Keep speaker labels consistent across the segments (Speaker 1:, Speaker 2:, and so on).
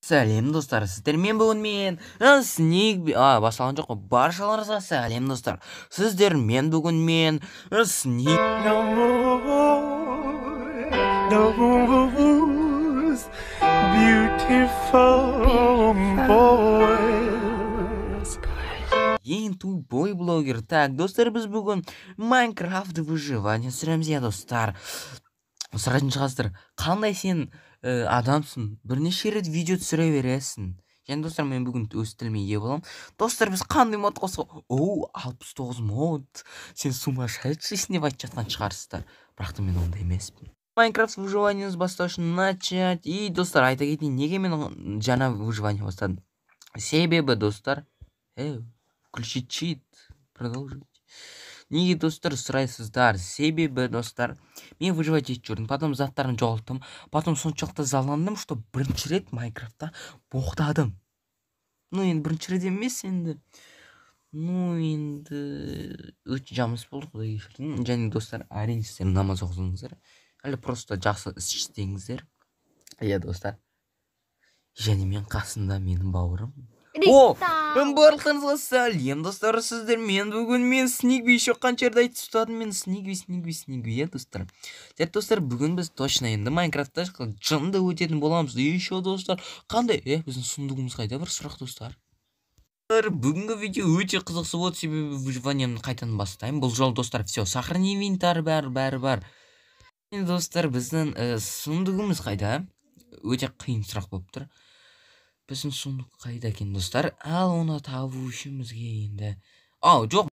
Speaker 1: Сәлем, достар, сіздермен бүгін мен Сникби. Басталған жоқ қой. Баршаларыңызға сәлем, достар, сіздермен бүгін мен Сник
Speaker 2: No more those beautiful boys.
Speaker 1: Ең тупой блогер. Так, достар, біз бүгін Майнкрафт выживание түсіреміз, иә, достар. Сұрайтын шығарсыздар: қандай сен адамсың, бірнеше рет видео түсіре бересің? Және, достар, мен бүгін өз тіліме ие боламын. Достар, біз қандай мод қосып, о, 69 мод, сен сумасшедшийсің деп айтып жатқан шығарсыздар, бірақ та мен ондай емеспін. Майнкрафт выживаниеңіз бастау үшін начать. И, достар, айта кетейін, неге мен жаңа выживание бастадым. Себебі, достар, включить чит, продолжить. Неге, достар, сұрайсыздар? Себебі, достар, мен выживать етіп жүрдім, потом заттарымды жоғалттым, потом соншалықты заландым, что бірінші рет Майнкрафтта боқтадым. Ну, енді бірінші рет емес енді, ну, енді өте жаман іс болды, құдай кешірсін. Және, достар, әрине, сіздер намаз оқысаңыздар әлі просто жақсы іс істеңіздер, иә, достар. Және мен қасымда менің бауырым. О, барлықтарыңызға сәлем, достар, сіздер мен бүгін мен Сникби. Еще қанша жерде айтып тастадым мен Сникби, Сникби, Сникби, иә, достар. Жарайды, достар, бүгін біз точно енді Майнкрафтта жынды өтетін боламыз. Еще, достар, қандай, біздің сундугіміз қайда, бір сұрақ, достар. Бүгінгі видео өте қызықты болады, себебі выживаниемді қайтадан бастаймын бұл жолы. Достар, все, сохрани инвентарь, бәрі, бәрі бар. Енді, достар, біздің сундугіміз қайда? Өте қиын сұрақ болып тұр. Біздің сундук қайда екен, достар? Ал оны табу үшін бізге енді, ау, жоқ.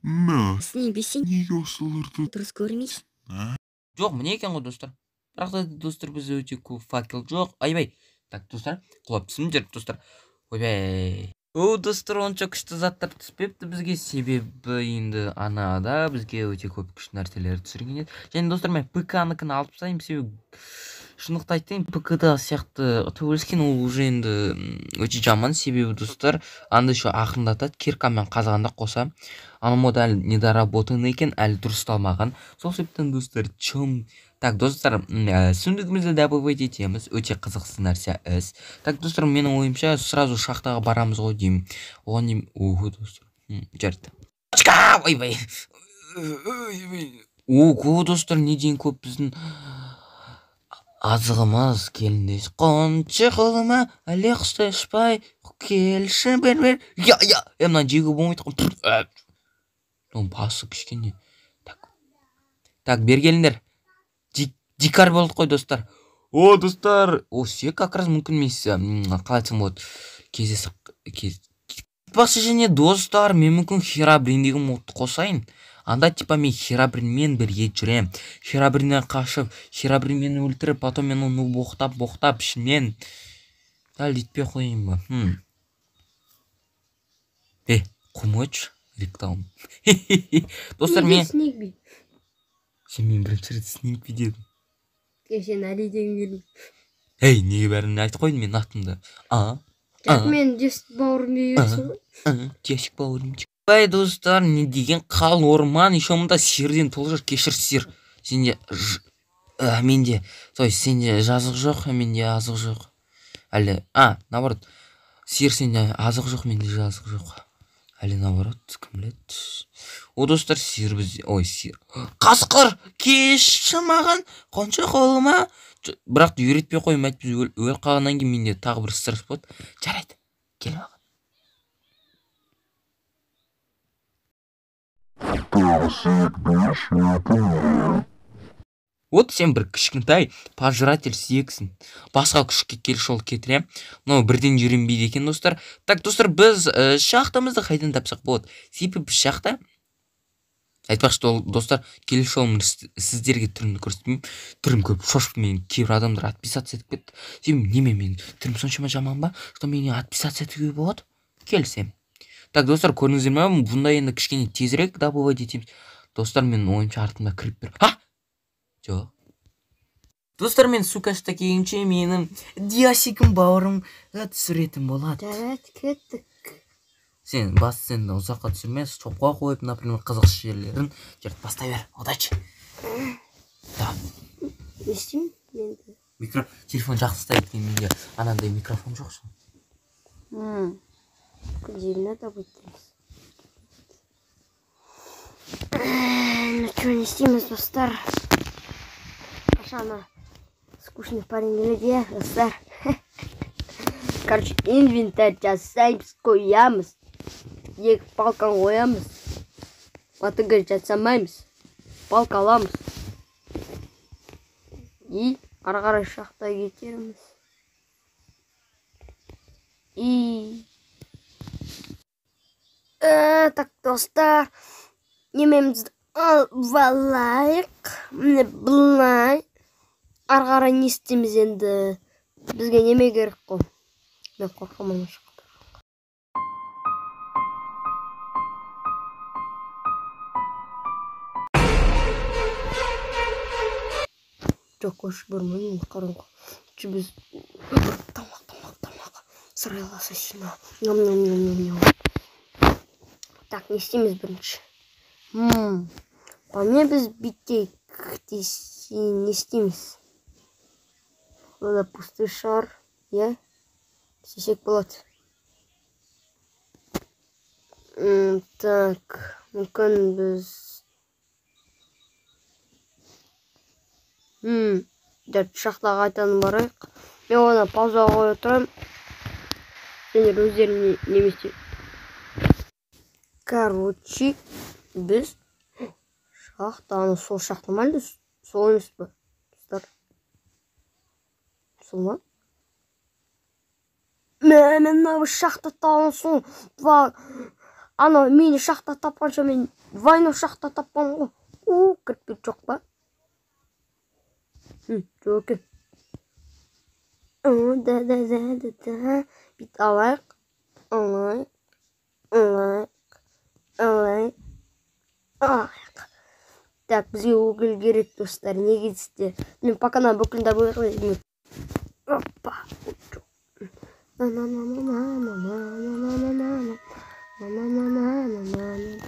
Speaker 2: Мә,
Speaker 3: Сникби, сен
Speaker 2: неге осыларды
Speaker 3: дұрыс көрмейсің.
Speaker 1: Жоқ, міне екен ғой, достар. Бірақ та, достар, бізде өте көп факел жоқ. Айбай, так, достар, құлап түстім жүріп, достар, ойбай. О, достар, онша күшті заттар түспепті бізге, себебі енді анада бізге өте көп күшті нәрселер түсірген еді. Және, достар, мен ПК-ныкін алып тастаймын, себебі, шындықты айтайын, ПК сияқты төбелескен ол уже енді өте жаман, себебі, достар, анда еще ақырындатады киркамен қазғанда қоса. Ана мод әлі недоработанный екен, әлі дұрысталмаған, сол себептен, достар, чем. Так, достар, сундугімізді добывать етеміз, өте қызықты нәрсе іс. Так, достар, менің ойымша, сразу шахтаға барамыз ғой деймін. Оған деймін. Ого, достар, жарайды. Ойбай, ого, достар, не деген көп біздің азығымыз! Келіңдер, қоншы қолыма, әлі құстай ұшпай келші, бер, бер, я, я, мынаны жеуге болмайды ғой, басы кішкене. Так, так, бері келіңдер. Дикарь болдық қой, достар. О, достар, о, все, как раз мүмкін емес, қалай айтсам болады, кездесіп айтпақшы. Және, достар, мен мүмкін Херабрин деген модты қосайын. Анда типа мен Херабринмен бірге жүремін, Херабриннен қашып, Херабрин мені өлтіріп, потом мен оны боқтап, боқтап ішімнен. Дәл өйтпей ақ қояйын ба? Қумойшы ректаун, достар, мен
Speaker 3: Сникби.
Speaker 1: Сен мен бірінші рет Сникби дедің.
Speaker 3: Сен Әли деген келдің.
Speaker 1: Ей, неге бәрін айтып қойдың менің атымды, а?
Speaker 3: Так, мен дес бауырым дей бересің ғой.
Speaker 1: Тесік бауырым. Ай, достар, не деген қал орман, еще мында сиырден толы жүр. Кешір, сиыр, сенде менде, то есть сенде жазық жоқ, менде азық жоқ әлі. А, наоборот, сиыр, сенде азық жоқ, менде жазық жоқ әлі, наоборот, кім біледі. О, достар, сиыр бізде, ой, сиыр, қасқыр, кешші маған, қоншы қолыма. Бірақ үйретпей қойым, әйтпесе өліп қалғаннан кейін менде тағы бір стресс болады. Жарайды, кел маған. Вот сен бір кішкентай пожиратель сүйексің. Басқа күшке келші, ол кетіремін. Мынау бірден үйренбейді екен, достар. Так, достар, біз шахтамызды қайдан тапсақ болады? Себебі біз шахта. Айтпақшы, достар, келесі жолы мен сіздерге түрімді көрсетпеймін. Түрім көп шошып, мен кейбір адамдар отписаться етіп кетті. Себебі неме, менің түрім соншама жаман ба, что мені отписаться етуге болады? Келісемін. Так, достар, көрдіңіздер ме? Бұнда енді кішкене тезірек добывать етеміз. Достар, менің ойымша, артымда кіріп тұр. Ха! Жоқ. Достар, мен сукашта келгенше менің Диасикім бауырым түсіретін болады.
Speaker 3: Жарайды, кеттік.
Speaker 1: Сен бас, сен ұзаққа түсірме, стопқа қойып, например, қызықшы жерлерін. Жарайды, бастай бер. Удачи. Да.
Speaker 3: Не істеймін енді?
Speaker 1: Микро телефон жақсы ұста, өйткені менде анандай микрофон жоқ ше.
Speaker 3: Күнделігіне добыть дейміз. Ну что, не істейміз, достар? Қашан скучный парень келеді, иә, достар? Короче, инвентарь жасаймыз, қоямыз. Екі палка қоямыз. Мотыга жасамаймыз. Палка аламыз. И ары қарай шахта кетерміз. И так, достар, немемізді алып алайық. Міне былай. Ары қарай не істейміз енді? Бізге неме керек қой? Мен қорқамын ана жаққа. Жоқ, қойшы, бармаймын, мен қараңғы. Біз тамақ, тамақ, тамақ. Сарайла ассасина. Ням, ням, ням, ням, ням. Так, не істейміз бірінші? По мне біз бүйтейік десе, не істейміз? Онда пустой шар, иә? Істесек болады. Так, мүмкін біз шахтаға қайтадан барайық. Мен оны паузаға қоя тұрамын. Сендер өздерің немесе. Короче, біз шахтаны, сол шахта ма әлде сол емес пе? Достар. Сол ма? Мә, мен мынау шахта тауын сол два анау мини шахта тапқанша мен двойной шахта тапқан ғой. У, кіріп жоқ па? Жоқ екен. Да, да, да, да, да. Бүйтіп алайық. Алайық. Алайық. Алайық. Алайық. Так, бізге уголь керек, достар. Неге десте? Мен пока на бүкіл добывать. Опа. На на на на на на на на на на на на на на на на.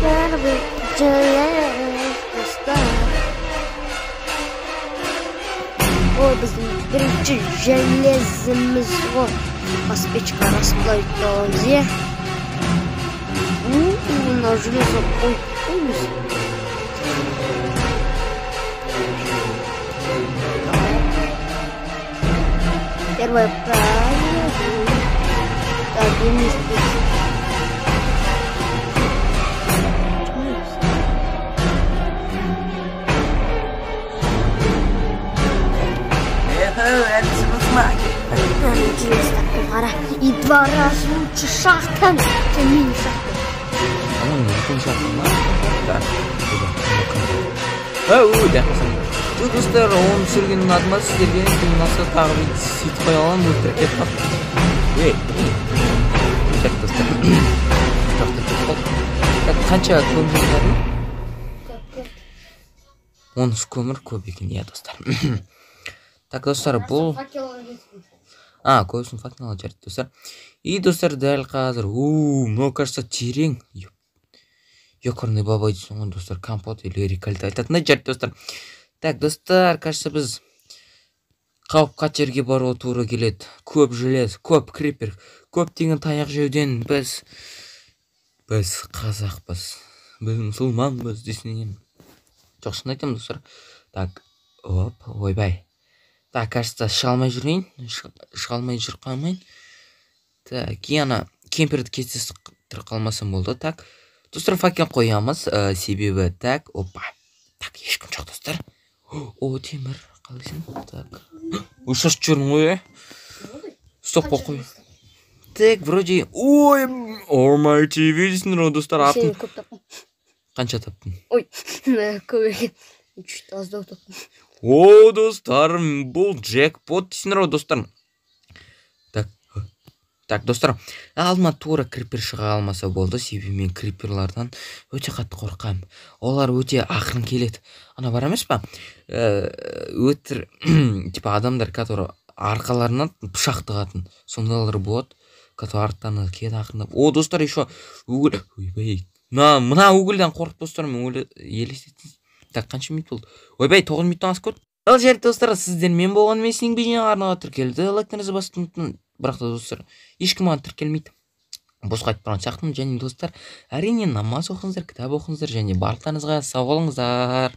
Speaker 3: Первый достар. Ой, біздің бірінші железіміз ғой. Бас печка расплавить аламыз, иә? Мына железо қойып қоймыз. Первое правило. Так, не істейміз? И два раза лучше шахта, чем мини-шахта.
Speaker 1: Үлкен шахта ма? Так, ау, достар, оны түсірген ұнады ма сіздерге? Ұнаса тағы бір сөйтіп қоя аламын, өлтіріп кетіп қалды. Ей, так, достар, шахта кетіп қалды. Так, қанша көмір жинадың? 13 көмір көп екен, иә, достар. Так, достар, бұл көбісін факел жарайды, достар. И, достар, дәл қазір, мынау, кажется, терең. Ёкарный бабай дейсің ғой, достар, компот или рекальды айтатындай, жарайды, достар. Так, достар, кажется, біз қауіп қатерге баруға тура келеді. Көп желез, көп крипер, көптеген таяқ жеуден біз қазақпыз, біз мұсылманбыз дейсің. Жоқ, шын айтамын, достар. Так, оп, ойбай. Так, кажется, шыға алмай жүрейін, шыға алмай жүріп қалмайын. Так, и ана кемперді кездестіріп қалмасам болды. Так, достар, факел қоямыз, себебі, так, опа. Так, ешкім жоқ, достар. О, темір, қалайсың? Так. Ой, шашып жүрмін ғой, Стоп, қой. Так, вроде, ой, о май ТВ дейсіңдер ғой, достар, артын.
Speaker 3: Сен көп таптың.
Speaker 1: Қанша таптың?
Speaker 3: Ой, көп екен. Чуть аздау таптым.
Speaker 1: О, достар, бұл джекпот дейсіңдер ғой, достар. Так, так, достар, алдыма тура крипер шыға алмаса болды, себебі мен криперлардан өте қатты қорқамын. Олар өте ақырын келеді. Ана бар емес па? Өтір, типа адамдар, которые арқаларынан пышақ тығатын, сондайлар болады, которые арттан келеді ақырындап. О, достар, еще уголь. Ойбай, Мына угольдан қорқып, достар, мен ойлы елестетіңіз. Так, қанша минут болды? Ойбай, 9 минуттан асып кетті. Ал жарайды, достар, сіздермен болған мен, Сенің арнаға тіркелді, лайктарыңызды басып ұмытпаңыз. Бірақ та, достар, ешкім маған тіркелмейді, босқа айтып тұрған сияқтымын. Және, достар, әрине, намаз оқыңыздар, кітап оқыңыздар және барлықтарыңызға сау болыңыздар.